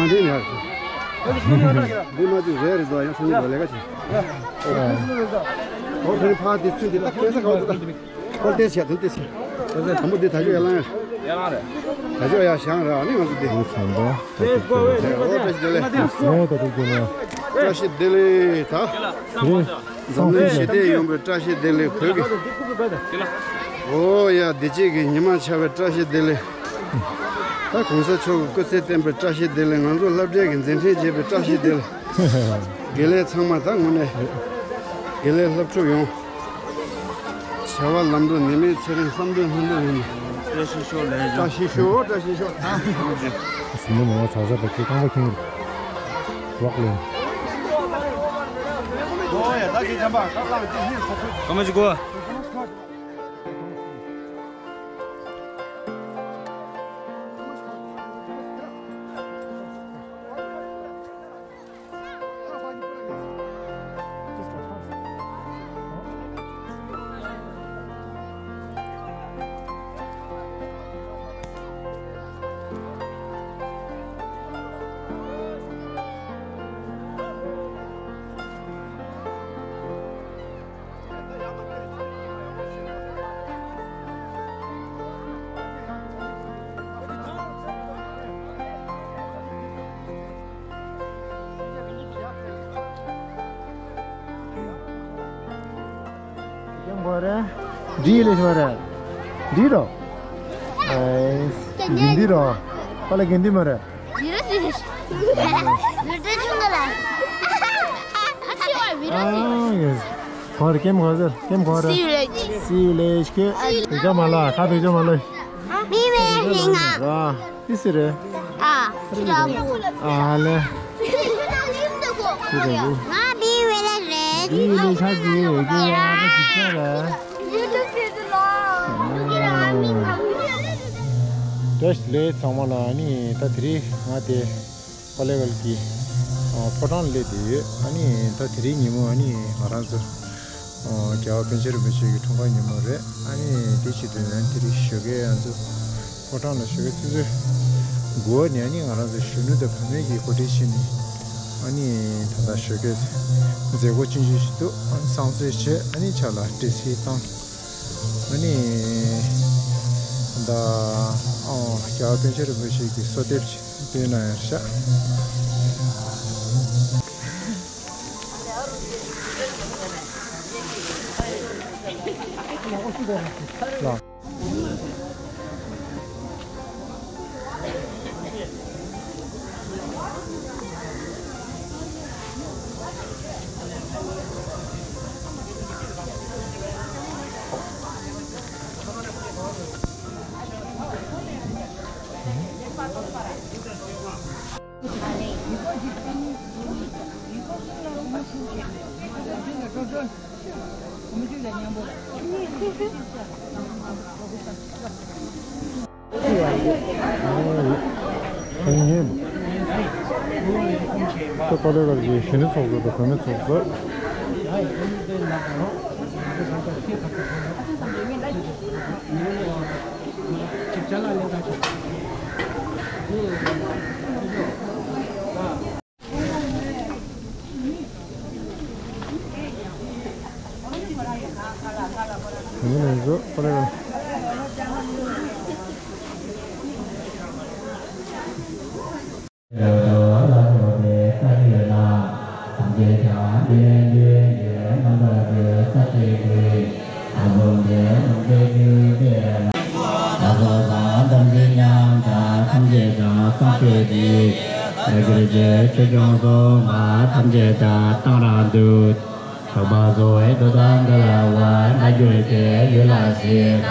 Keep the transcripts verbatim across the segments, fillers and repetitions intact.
འདི་ནས་ཧར། འདི་མ་བཅུག་རེད་རེད་འདུག་ཡང་སང་ཉིན་ལ་ལས་ཀ་བྱེད། ཨོ་ཕ་ཕ་དེ་ཚུན་དེ་ད་ཁེ་ས་ག་བ་དེ་ད། ཁོ་ལྟས་བྱས་དོན་ལྟས་བྱས། དམ་པོ་འདི་ད་ཅོ་ཡ་ལང་ཡ། ཡ་ལང་རེད། ད་ཅོ་ཡ་ཞང་ར་ཨ་ནི་ང་ཚོ་འདི། ཨོ་ཚང་པ། ད་ཅོ་ཡ་ལང་། ཨོ་བཀྲ་ཤིས་བདེ་ལེགས། ཨོ་ད་ཅོ་ཡ་ལང་། བཀྲ་ཤིས་བདེ་ལེགས་ད། འཛམ་གླིང་ཞི་བདེ་ཡོང་བའི་བཀྲ་ཤིས་བདེ་ལེགས། བོད་ཀྱི། ཨོ་ཡ་བདེ་སྐྱིད་ཀྱི་ཉི་མ་ཤར་བའི་བཀྲ་ཤིས་བདེ་ལེགས། ད་གོང་ས་མཆོག་གི་སྐུ་ཚེ་བརྟན་པའི་བཀྲ་ཤིས་བདེ་ལེགས། ང་ཚོ་སློབ་གྲྭའི་གི་མཛད་འཕྲིན་རྒྱས་པའི་བཀྲ་ཤིས་བདེ་ལེགས། དགེ་ལས་ཚང་མ་ད་དངོས་གནས་དགེ་ལས་ལྷབ་ཁྲུག་ཡོང་། བྱ་བ་ལམ་འགྲོ་ནད་མེད་ཚེ་རིང་བསམ་དོན་ལྷུན་གྲུབ་ཡོང་། བཀྲ་ཤིས་ཤོག་ལས། བཀྲ་ཤིས་ཤོག་བཀྲ་ཤིས་ཤོག་ད་ཟིན་ནི་མ་བ་ཚ་ཚ་བ་ཁྱེད་རྐང་པ་ཁེངས་རོགས་ལེན། ཨོ་ཡ་ད་ཁྱེད་ཅམ་པ་ཁ་ལག་ཅིག་ཧེ་ཁོ་ཁོ། ཀ་མ་ཅི་གོ། ཀྱང་གོ་རེད། འདི་ལས་ཤོར་རེད། འདི་རོ། ཨེ། འདི་འདི་རོ། པ་ལ་གན་འདི་མ་རེད། ཝི་ར་སི། ཝི་ར་ཅུང་ག་ལ། ཨ་ཤི་ཝ་ཝི་ར་སི། ཨ་ཡེ། གོ་རེད། ཀེམ་གོ་ཟེར། ཀེམ་གོ་རེད། See you later. See you later. ཁ་ཐུག་ཅོ་མ་ལོ། མི་མེད་ཧིང་ང་། ཨ། ཏི་སི་རེད། ཨ། ཁྱི་ར་མོ། ཨ་ལེ། ཁྱི་ར་མོ། ང་བི་ཝེ་ལ་རེད། བི་ཝེ་ལ་ཆ་གི་ཡོད་གི་ཡ་ད་ཅི་ཆ་རེད། བཀྲ་ཤིས་བདེ་ལེགས་ཚང་མ་ལ། ཨ་ནི་ད་དེ་རིང་ང་དེ་ཀོ་ལེ་གལ་གྱི་ཨ་ཕོ་བྲང་ལ་སླེབས་བསྡད་ཡོད། ཨ་ནི་ད་དེ་རིང་ཉིན་མོ་ཨ་ནི་ང་རང་ཚོ་ཨ་རྒྱལ་བ་པཎ་ཆེན་རིན་པོ་ཆེ་གི་འཁྲུངས་སྐར་ཉིན་མོ་རེད། ཨ་ནི་དེ་བྱེད་དུས་ནས་དེ་རིང་ཞོགས་ཀས་ང་ཚོ་ཕོ་བྲང་ལ་ཞོགས་ཀས་ཆུ་ཚོད་དགུ་པ་ནས་ཨ་ནི་ང་རང་ཚོ་གཞོན་ནུ་དང་བུད་མེད་ཀྱི་འགོ་ཁྲིད་བྱས་ནས་ཨ་ནི་ད་ལྟ་ཞོགས་ཀས་མཛད་སྒོ་ཆུང་ཆུང་ཞིག་འདུག་ཨ་ནི་བསང་གསོལ་བྱས། ཨ་ནི་ཕྱག་ལ་སྤྲད་ཚིག་བཏང་། ཨ་ནི་ད་ཨ་རྒྱལ་བ་པཎ་ཆེན་རིན་པོ་ཆེ་གི་གསོལ་འདེབས་ཅིག་འདོན་གནང་ཡར་བཞག་ལགས། ད་ཀོ་ལེ་གལ་གྱི་གཞོན་ནུ་ཚོགས་གཙོ་དང་བུད་མེད་ཚོགས་གཙོ། ཐམས་ཅད་ཀྱང་གཏང་རག་འདུག་ཞོགས་པ་སོགས་ཡོད་དོ་དང་འདི་ལ་བ་ན་གྱུར་ཏེ་ཡུལ་ལ་ཞེས།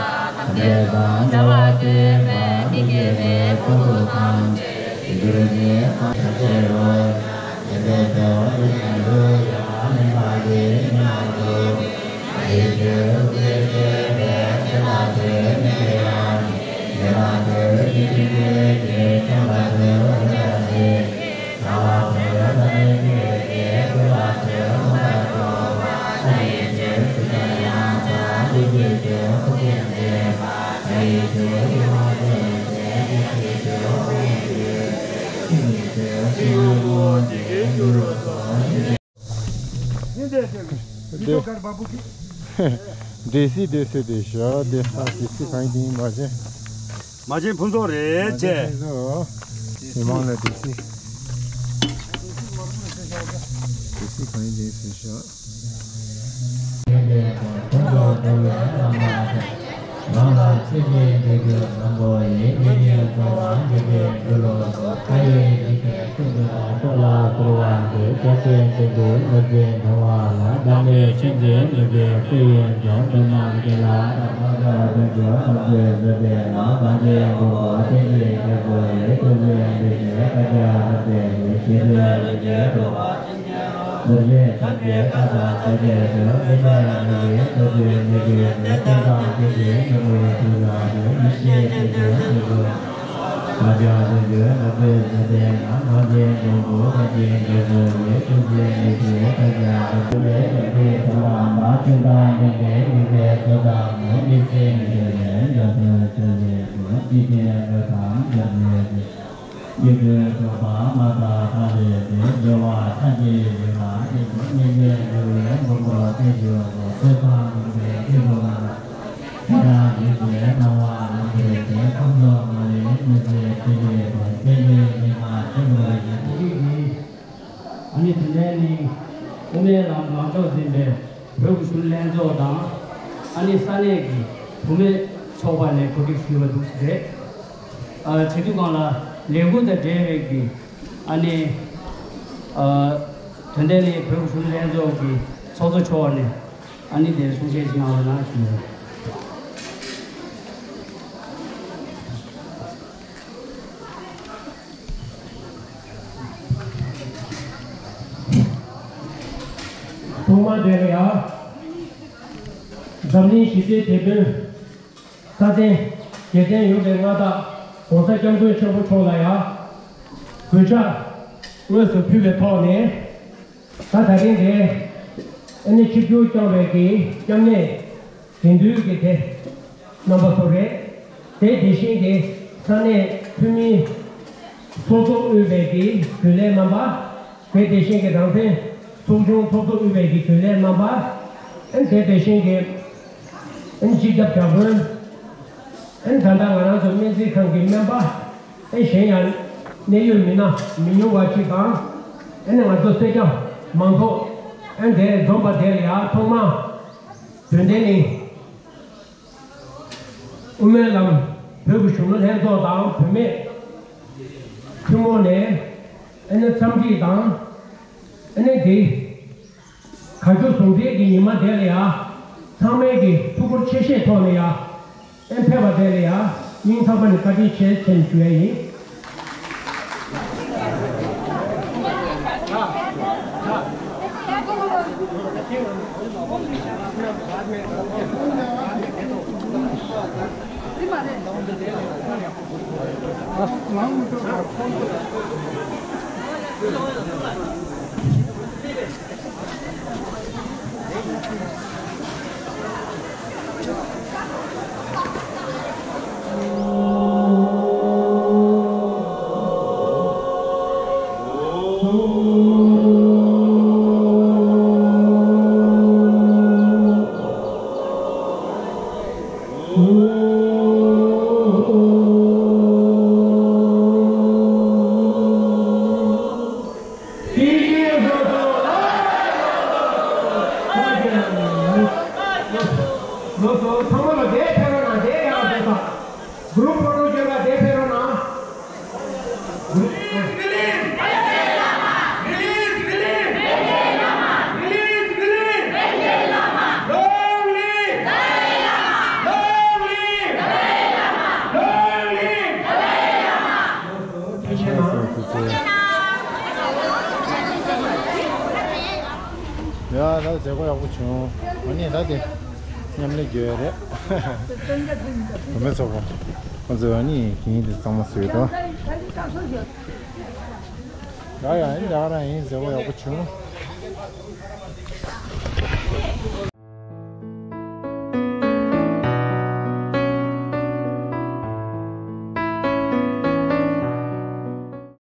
ཐམས་ཅད་དང་འདྲ་བ་སྟེ་བ་མི་དགེ་བའི་ཕུང་པོ་ཐམས་ཅད་གྱུར་ནས་ཕམ་བྱེད་རོ། དེ་ལྟར་དུ་ཡང་མིན་པ་ཡིན་མ་གཏོགས། ཨ་ཡེ་ཁྱོད་དེ་བས་དེ་ལ་དེ་མི་དགེ་བ་ནི་དེ་ལ་དེ་མི་དགེ་བའི་ཁྱོད་ལ་དེ་འོ་ན་ཞེས། སྡེ་སྲིད་སྡེ་སྲིད་དེ་ཤོག་སྡེ་ཨ་སྡེ་སྲིད་གང་ཡིན་མ་བྱན། མ་བྱན་ཕུན་ཚོགས་རེད་ཅེ། མི་མང་ལ་སྡེ་སྲིད། སྡེ་སྲིད་གང་ཡིན་སྡེ་སྲིད་ཤོག་རང་ལ་ཆོས་ཀྱི་འདུལ་རྒྱུ་བཟང་པོ་ཡིན། མི་ཉིད་འགྲོ་བ་འདུལ་བའི་རྒྱུ་ལོ་ཟེར། ཁ་ཡི་རིག་པའི་ཆོས་འདུལ་བ། སྲོག་ལ་གསོལ་བ་འདེབས། རྒྱལ་སྲས་བྱོན་པའི་ལོ་རྒྱུས་འདྲ་བ་ལ། བདག་མེད་མཁྱེན་བརྩེ་ནུས་པའི་སྐུ་ཡིས་ཀྱང་། འགྲོ་རྣམས་ཀྱི་ལ་རབ་མ་བྱ་དོན་གྱི་ཐབས་ཀྱིས་བཟོད་པའི་ལམ། གང་ཞིག་མགོན་པོ་བསྟན་འཛིན་རྒྱལ་པོ་ཡི། ཐུགས་རྗེའི་འདུས་ཏེ་བཀའ་རྒྱ་ཐམས་ཅད་ཀྱི། རྗེ་བཙུན་རིན་ཆེན་གྲུབ་པ། རྡོ་རྗེ་འཆང་གི་བཀའ་དང་སངས་རྒྱས་ཀྱི། མི་ལས་རང་གི་ཐུགས་རྒྱུད་ཉེ་རྒྱུད་ཀྱི། བསྟན་དང་མཐུན་པའི་ཉམས་ལེན་ཞུ་ལ་འདུད། མི་ཤེས་ཀྱི་དོན་ཞུ་དགོས། བར་ཆད་ཀུན་གྱི་ནགས་ཚལ་ཟིལ་པའི་ནང་། གངས་ཅན་ལྗོངས་སུ་བཀའ་དྲིན་རྒྱ་མཚོ་ཡི། ཐུགས་རྗེའི་ལུས་ཀྱི་བཀའ་རྒྱ་དང་། ཐུགས་རྗེའི་ལུས་ཀྱི་དོན་དམ་པ། ཆོས་དང་མཐུན་པའི་ཉེས་པའི་ཚོགས་དང་ནི། མི་ཚེ་འདི་ལས་འདའ་བར་བྱ་བའི་དོན། ཅི་སྟེ་འགྲོ་དང་འགྲོ་མི་བྱེད། ཡིད་དུ་འོང་བ་མ་དག་ཐ་ལེ་ཏེ། འགྲོ་བ་ཐམས་ཅད་ཡོད་པ་ཅིག་ཏུ། སྨིན་མཛད་འགྲོ་བའི་མགོན་པོ་བརྟན་བཞུགས་སུ། ཐོས་བསམ་སྒོམ་པའི་ཆོས་སྒོ་ལ། ཐེག་པ་ཆོས་ཀྱི་སྣང་བ་ལམ་འཁྲུལ་ཏེ། ཁམས་གསུམ་མ་ལུས་མི་བཟད་ཐིག་ལེ་དུ། བསྟན་པའི་ཉི་མ་ཆེན་པོ་ཡིན། ཨ་ནི་དེ་ནས་ནི་དབུ་མའི་ལམ་ལམ་ཕྱོགས་འཛིན་པའི་བོད་སྐུ་གཞོན་ལྷན་ཚོགས་དང་། ཨ་ནི་ས་གནས་ཀྱི་བུད་མེད་ཚོགས་པ་ནས་གོ་སྒྲིག་ཞུས་པ་འདུག་ཟེར། ཨ་བྱེད་དུས་སྒང་ལ་ལས་འགུལ་དང་འབྲེལ་བའི་གི་ཨ་ནི་ཨ་དོན་ལྡན་ནི་བོད་སྐུ་གཞོན་ལྷན་ཚོགས་ཀྱི་ཚོགས་གཙོ་མཆོག་ནས་ཨ་ནི་དེ་གསུང་བཤད་ཅིག་གནང་རོགས་གནང་ཞུ། ཐོག་མར་དེ་ལ་ཡང་། འཛམ་གླིང་ཞི་བདེའི་དེད་དཔོན། ས་སྟེང་རྒྱལ་མཚན་ཡོད་པའི་མངའ་བདག་༸གོང་ས་༸སྐྱབས་མགོན་ཆེན་པོ་མཆོག་ལ་ཡང་། གུས་ཕྱག་དངོས་སུ་ཕུལ་བའི་ཐོག་ནས། ད་ད་རིང་འདིར་ཨ་ནི་ཆིབས་བསྒྱུར་བསྐྱངས་པའི་གི་སྐྱབས་གནས་དགེ་འདུན་གྱི་སྡེ་རྣམ་པ་ཚོ་རེད། དེ་དེ་བཞིན་གྱི་ས་གནས་འཐུས་མིའི་ཚོགས་གཙོ་དབུས་པའི་གི་རྒྱུན་ལས་རྣམ་པ། དེ་དེ་བཞིན་གྱི་རང་བཙན་ཚོགས་ཆུང་ཚོགས་གཙོ་དབུས་པའི་གི་རྒྱུན་ལས་རྣམ་པ། ཨ་ནི་དེ་དེ་བཞིན་གྱི་ཨ་ནི་སྤྱི་ཁྱབ་བརྒྱ་དཔོན། ཨ་ནི་ད་ལྟ་ང་རང་ཚོ་སྨན་རྩིས་ཁང་གི་སྨན་པ། ཨེ་གཞན་ཡང་གནད་ཡོད་མི་སྣ་མི་ཉུང་བ་ཅིག་དང་། ཨེ་ནི་ང་ཚོ་སེར་སྐྱ་མང་ཚོགས། ཨེ་འདིར་འཛོམས་པ་དེ་ལ་ཡང་ཐོག་མར་དོན་ལྡན་ནི་དབུ་མའི་ལམ་བོད་ཀྱི་གཞོན་ནུ་ལྷན་ཚོགས་དང་བུད་མེད་ཐུན་མོང་ནས། ཨེ་ནི་འཚམས་འདྲི་དང་། ཨེ་ནི་འདི། དགའ་སྐྱོ་ཟུང་འབྲེལ་གྱི་ཉི་མ་དེ་ལ་ཡ། ཚང་མས་ཀྱི་ཐུགས་ཁུར་ཆེ་བཞེས་ཐོག་ནས་ཡ། ཨེ་ཕེབས་པ་དེ་ལ་ཡ། སྙིང་ཐག་པ་ནས་བཀའ་དྲིན་ཆེ་ཞེས་ཞུ་ཡ་ཡིན། ལགས་སོ། ཚང་མ་ལ་བསྡད་ཕེབས་རོགས་གནང་། བསྡད་ཡག་བཟོས་ས། གུ་རུབ་ཕོ་བྲང་བརྒྱུད་ལ་བསྡད་ཕེབས་རོགས་གནང་། ཡ་ད་མཛད་སྒོ་ཡག་པོ་བྱུང་། ཨ་ནི་ད་དེ་མཉམ་ལས་རྒྱུ་ཡོད་རེད། བུད་མེད་ཚོགས་པ་ཁོང་ཚོས་ཨ་ནི་གིན་དེ་གཙང་མ་བཟོས་འདུག་ཡ་ཡ་ཡིན་ད་ག་རང་ཡིན། མཛད་སྒོ་ཡག་པོ་བྱུང་།